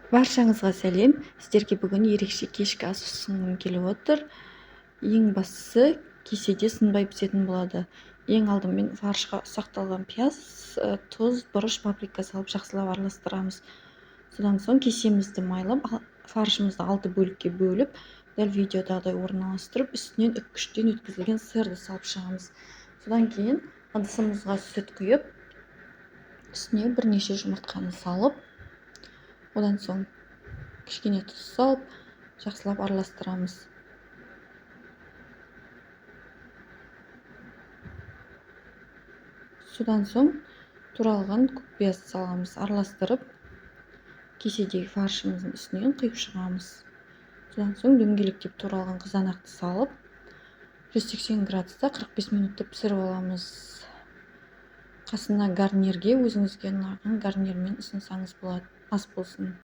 Баршаңызға сәлем! Сіздерге бүгін ерекше кешкі ас ұсынғым келіп отыр. Ең бастысы, кеседе сынбай пісетін болады. Ең алдымен фаршқа ұсақталған пияз, тұз, бұрыш, паприка салып, жақсылап араластырамыз. Содан соң кесемізді майлап, фаршымызды алты бөлікке бөліп, дәл видеодағыдай орналастырып, үстінен үккіштен өткізілген сырды салып шығамыз. Содан кейін ыдысымызға сүт құйып, үстіне бірнеше жұмыртқаны салып, одан соң кішкене тұз салып, жақсылап араластырамыз. Содан соң туралған көк пиязды саламыз, араластырып, кеседегі фаршымыздың үстінен құйып шығамыз. Содан соң дөңгелектеп туралған қызанақты салып, 180 градуста 45 минутта пісіріп аламыз. Қасына гарнирге өзіңізге ұнаған гарнирмен ұсынсаңыз болады. Ас болсын!